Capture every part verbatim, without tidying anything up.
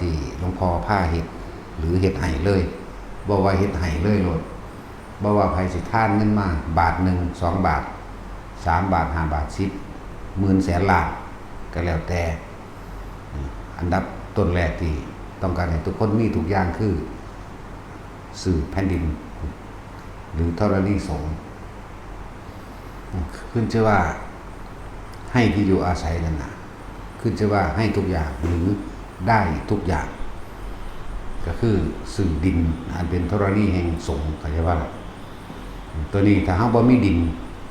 ที่หลวงพ่อพาเฮ็ด หรือเฮ็ดให้เลย บ่ว่าเฮ็ดให้เลยโลด บ่ว่าไผสิทานเงินมาบาทหนึ่ง สองบาท สามบาท ห้าบาท สิบ หมื่น แสน ล้าน ก็แล้วแต่ อันดับต้นแรกที่ต้องการให้ทุกคนมีทุกอย่างคือ ซื้อแผ่นดิน หรือธรณีสงฆ์ ขึ้นชื่อว่าให้ที่อยู่อาศัยนั่นน่ะ ขึ้นชื่อว่าให้ทุกอย่างหรือได้ทุกอย่าง ก็คือซื้อดินอันเป็นธรณีแห่งสงฆ์ เข้าใจว่าล่ะ ตัวนี้ถ้าเฮาบ่มีดิน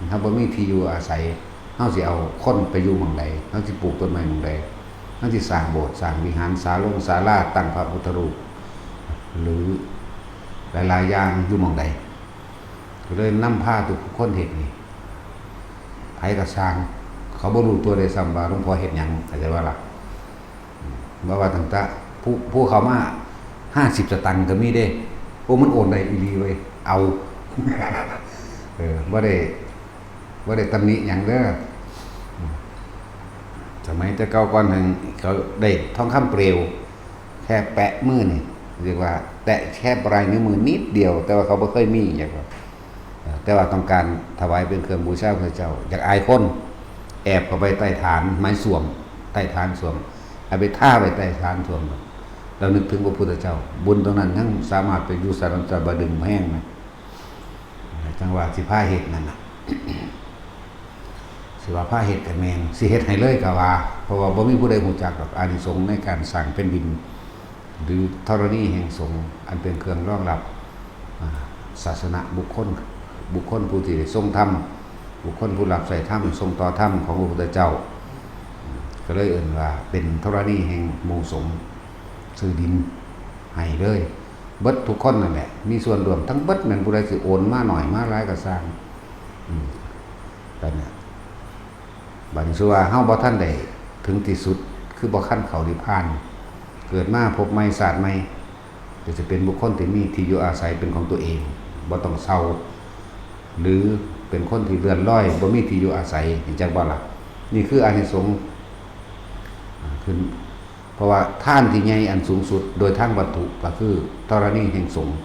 เฮาบ่มีที่อยู่อาศัย เฮาสิเอาคนไปอยู่หม่องใด เฮาสิปลูกต้นไม้หม่องใด เฮาสิสร้างโบสถ์ สร้างวิหาร สาลงศาลา ตั้งพระพุทธรูป หรือหลายๆอย่างอยู่หม่องใด ก็เลยนำพาทุกคนเฮ็ดนี่ ไผก็ซ่าง เขาบ่รู้ตัวด้วยซ้ำว่าหลวงพ่อเฮ็ดหยัง เข้าใจว่าล่ะ บ่ว่าตั้งแต่ผู้ ผู้เข้ามา ห้าสิบ สตางค์ก็มีเด้ โอ้ มันโอนได้อีหลีเว้ย เอา เออ บ่ได้ บ่ได้ตำหนิหยังเด้อ สมัยแต่เก่าก่อนหั่น เขาได้ทองคำเปลว แค่แปะมือนี่ เรียกว่าแตะแค่ปลายนิ้วมือนิดเดียว แต่ว่าเขาบ่เคยมีอย่างว่า เอ่อ แต่ว่าต้องการถวายเป็นเครื่องบูชาพระเจ้า อยากอายคน แอบเข้าไปใต้ฐานไม้ส้วม ใต้ฐานส้วม เอาไปทาไว้ใต้ฐานส้วม เรานึกถึงพระพุทธเจ้า บุญตรงนั้นยังสามารถไปอยู่สวรรค์สบดึงแห้งนะ จังหวะสิพาเฮ็ดนั่นน่ะ สิว่าพาเฮ็ดก็แม่น สิเฮ็ดให้เลยก็ว่า เพราะว่าบ่มีผู้ใดรู้จักดอก อานิสงส์ในการสร้างแผ่นดิน หรือธรณีแห่งสงฆ์ อันเป็นเครื่องรองรับ อ่า ศาสนบุคคล บุคคลผู้ที่ได้ทรงธรรม บุคคลผู้รับใช้ธรรม ทรงต่อธรรมของพระพุทธเจ้า ก็เลยเอิ้นว่าเป็นธรณีแห่งหมู่สงฆ์ ซื้อดินให้เลย เบิดทุกคนนั่นแหละ มีส่วนร่วมทั้งเบิด แม่นผู้ใดสิโอนมาหน่อยมาหลายก็ซ่าง อืม แต่เนี่ย บัดนี้สุว่าเฮาบ่ทันได้ถึงที่สุด คือบ่คันเข้านิพพาน เกิดมาพบใหม่ชาติใหม่ ก็จะเป็นบุคคลที่มีที่อยู่อาศัยเป็นของตัวเอง บ่ต้องเช่า หรือเป็นคนที่เลื่อนลอย บ่มีที่อยู่อาศัย เห็นจักบ่ล่ะ นี่คืออานิสงส์ อ่า ขึ้น เพราะว่าทานที่ใหญ่อันสูงสุดโดยทางวัตถุก็คือธรณีแห่งสงฆ์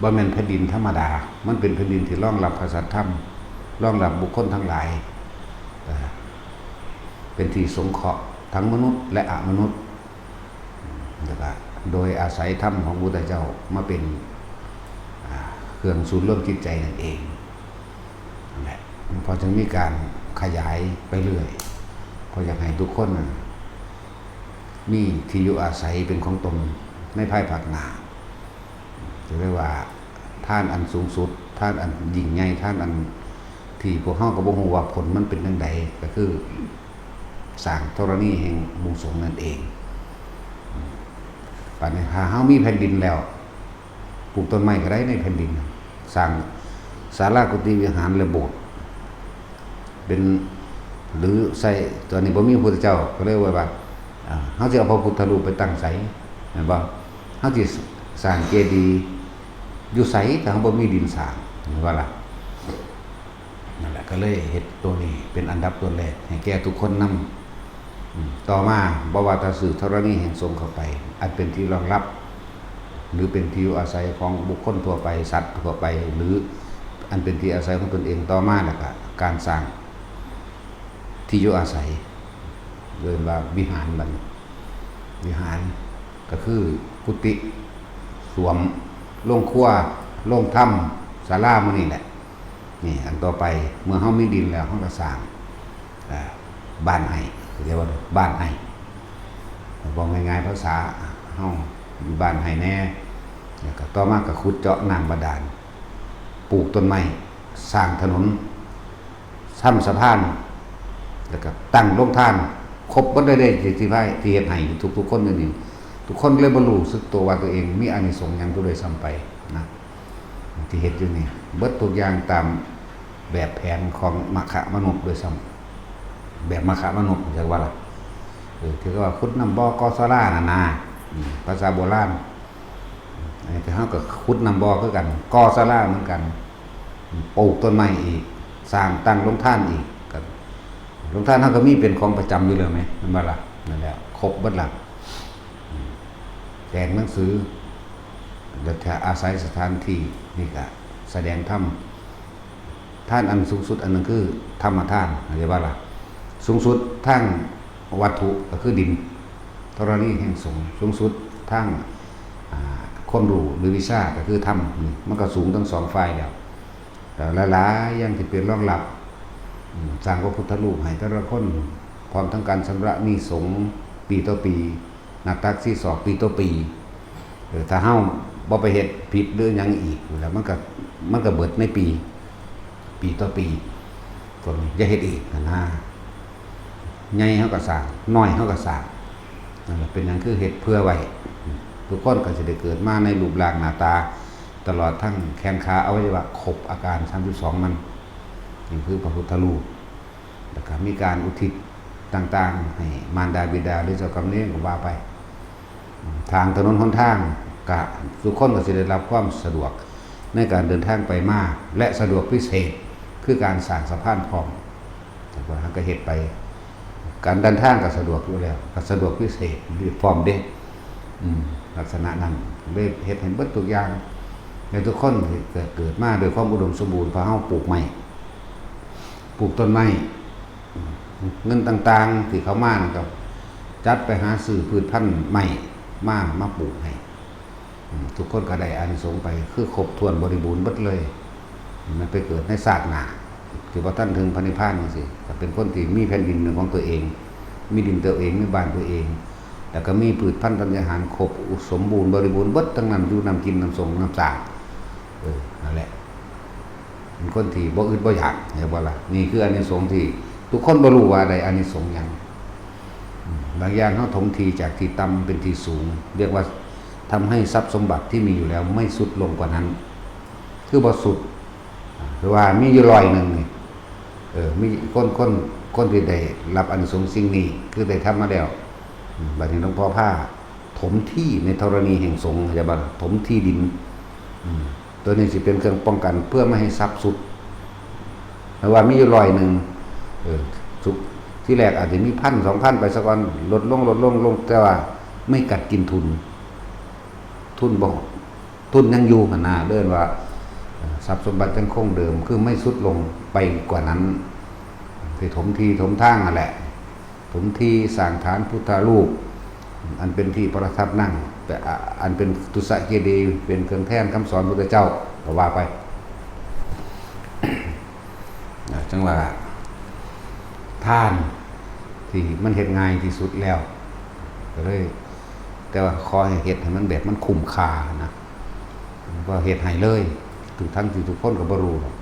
บ่แม่นแผ่นดินธรรมดา มันเป็นแผ่นดินที่รองรับพระสัทธรรม รองรับบุคคลทั้งหลาย เอ่อ เป็นที่สงเคราะห์ทั้งมนุษย์และอมนุษย์ แล้วก็โดยอาศัยธรรมของพุทธเจ้ามาเป็น อ่า เครื่องศูนย์รวมจิตใจนั่นเอง นั่นแหละ พอจึงมีการขยายไปเรื่อย เพราะอยากให้ทุกคนน่ะมีที่อยู่อาศัยเป็นของตนในภายภาคหน้า จะเรียกว่าทานอันสูงสุด ทานอันยิ่งใหญ่ ทานอันที่พวกเฮาก็บ่ฮู้ว่าผลมันเป็นจั่งใด ก็คือสร้างธรณีแห่งหมู่สงฆ์นั่นเอง บัดนี้ถ้าเฮามีแผ่นดินแล้ว ปลูกต้นไม้ก็ได้ในแผ่นดิน สร้างศาลากุฏิวิหารและโบสถ์ เป็น หรือใส่ ตอนนี้บ่มีพระพุทธเจ้า ก็เลยว่า ว่า อ่า เฮาสิเอาพระพุทธรูปไปตั้งไส แม่นบ่ เฮาสิสร้างเจดีย์อยู่ไส ถ้าเฮาบ่มีดินสร้าง แม่นบ่ล่ะ นั่นแหละ ก็เลยเฮ็ดตัวนี้เป็นอันดับต้นแรกให้แก่ทุกคนนำ อืม ต่อมา บ่ว่าแต่ซื้อธรณีแห่งสงฆ์เข้าไป อันเป็นที่รองรับ หรือเป็นที่อยู่อาศัยของบุคคลทั่วไป สัตว์ทั่วไป หรืออันเป็นที่อาศัยของตนเอง ต่อมาแล้วก็การสร้างที่อยู่อาศัย เรียกว่าวิหารบัดนี้ วิหารก็คือกุฏิ ส้วม โรงครัว โรงธรรม ศาลาหมู่นี้แหละ นี่ อันต่อไป เมื่อเฮามีดินแล้ว เฮาก็สร้าง อ่า บ้านไฮ่ เรียกว่าบ้านไฮ่ บอกง่ายๆ ภาษาเฮา อยู่บ้านไฮ่แน่ แล้วก็ต่อมาก็ขุดเจาะน้ำบาดาล ปลูกต้นไม้ สร้างถนน ทำสะพาน แล้วก็ตั้งโรงทาน ครบเบิดเลยเด้ ที่ ที่พระ ที่เฮ็ดให้ทุกๆคนอยู่นี่ ทุกคนเลยบ่รู้สึกตัวว่าตัวเองมีอานิสงส์หยังตัวใดซ้ำไปนะ ที่เฮ็ดอยู่นี่ เบิดทุกอย่างตามแบบแผนของมัคคะมนุษย์ด้วยซ้ำ แบบมัคคะมนุษย์ เรียกว่าล่ะ เออ ที่ว่าขุดน้ำบ่อก่อศาลาน่ะนะ อืม ภาษาโบราณ อันนี้เฮาก็ขุดน้ำบ่อคือกัน ก่อศาลาเหมือนกัน ปลูกต้นไม้อีก สร้างตั้งโรงทานอีก ก็โรงทานเฮาก็มีเป็นของประจำอยู่แล้วแหม แม่นบ่ล่ะ นั่นแหละ ครบเบิดละ แต่งหนังสือ และถ้าอาศัยสถานที่นี่ก็แสดงธรรม ทานอันสูงสุดอันหนึ่งคือธรรมทาน เข้าใจบ่ล่ะ สูงสุดทางวัตถุก็คือดิน ธรณีแห่งสงฆ์ สูงสุดทาง อ่า ความรู้หรือวิชาก็คือธรรม นี่มันก็สูงทั้งสองฝ่ายแล้ว แล้วหลายๆอย่างที่เป็นรองรับ อืม สร้างพระพุทธรูปให้แต่ละคน พร้อมทั้งการชำระหนี้สงฆ์ปีต่อปี หน้าตักสี่ศอกปีต่อปี เออ ถ้าเฮาบ่ไปเฮ็ดผิดหรือหยังอีกแล้วมันก็ มันก็เบิดในปี ปีต่อปี ก็อย่าเฮ็ดอีกหั้นนะ ใหญ่เฮาก็สร้าง น้อยเฮาก็สร้าง นั่นแหละ เป็นหยังคือเฮ็ดเผื่อไว้ ทุกคนก็สิได้เกิดมาในรูปร่างหน้าตา ตลอดทั้งแขนขาอวัยวะครบอาการสามสิบสองมัน นี่คือพระพุทธรูป แล้วก็มีการอุทิศต่างๆ ให้มารดาบิดาหรือเจ้ากรรมนายเวรก็ว่าไป ทางถนนหนทางก็ทุกคนก็สิได้รับความสะดวกในการเดินทางไปมา และสะดวกพิเศษคือการสร้างสะพานพร้อม แต่ว่าเราก็เฮ็ดไป การเดินทางก็สะดวกอยู่แล้ว ก็สะดวกพิเศษพร้อมเด้ อืม ลักษณะนั้นเลยเฮ็ดให้เบิดทุกอย่าง และทุกคนเกิด เกิดมาด้วยความอุดมสมบูรณ์ เพราะเราปลูกไม้ ปลูกต้นไม้ เงินต่างๆที่เข้ามานั่นก็จัดไปหาซื้อพืชพันธุ์ไม้มา มาปลูกให้ อืม ทุกคนก็ได้อานิสงส์ไป คือครบถ้วนบริบูรณ์เบิดเลย มันไปเกิดในชาติหน้า ที่บ่ทันถึงพระนิพพานจังซี้ ก็เป็นคนที่มีแผ่นดินเป็นของตัวเอง มีดินตัวเอง มีบ้านตัวเอง แล้วก็มีพืชพันธุ์ธัญญาหารครบสมบูรณ์บริบูรณ์เบิดทั้งนั้น อยู่น้ำกินน้ำสงน้ำสร้าง เออ นั่นแหละ เป็นคนที่บ่อึดบ่อยาก เห็นบ่ล่ะ นี่คืออานิสงส์ที่ทุกคนบ่รู้ว่าได้อานิสงส์หยัง อืม บางอย่างเราถมที่จากที่ต่ำเป็นที่สูง เรียกว่าทำให้ทรัพย์สมบัติที่มีอยู่แล้วไม่ทรุดลงกว่านั้น คือบ่ทรุด อ่า คือว่ามีอยู่ร้อยหนึ่งนี่ เออ มีคน คน คนที่ได้รับอานิสงส์สิ่งนี้ คือได้ทำมาแล้ว อืม บัดนี้หลวงพ่อพาถมที่ในธรณีแห่งสงฆ์ เข้าใจบ่ล่ะ ถมที่ดิน อืม ตัวนี้สิเป็นเครื่องป้องกันเพื่อไม่ให้ทรัพย์ทรุด หรือว่ามีอยู่ร้อยหนึ่ง เออ สุด ที่แรกอาจจะมีพันสองพันไปซะก่อน ลดลง ลดลง ลง แต่ว่าไม่กัดกินทุน ทุนบ่ ทุนยังอยู่หั้นนะ เรียกว่า เอ่อ ทรัพย์สมบัติยังคงเดิม คือไม่ทรุดลงไปกว่านั้น ที่ถมที่ถมทางนั่นแหละ ถมที่สร้างฐานพุทธรูป อันเป็นที่ประทับนั่ง แต่ อ่ะ อันเป็นตุสะเจดีย์ เป็นเครื่องแทนคำสอนพุทธเจ้า ก็ว่าไป นะ จังว่า ทานที่มันเฮ็ดง่ายที่สุดแล้ว ก็เลย แต่ว่าขอให้เฮ็ดให้มันแบบมันคุ้มค่านะ ก็เฮ็ดให้เลย ทุกทั้งที่ทุกคนก็บ่รู้หรอก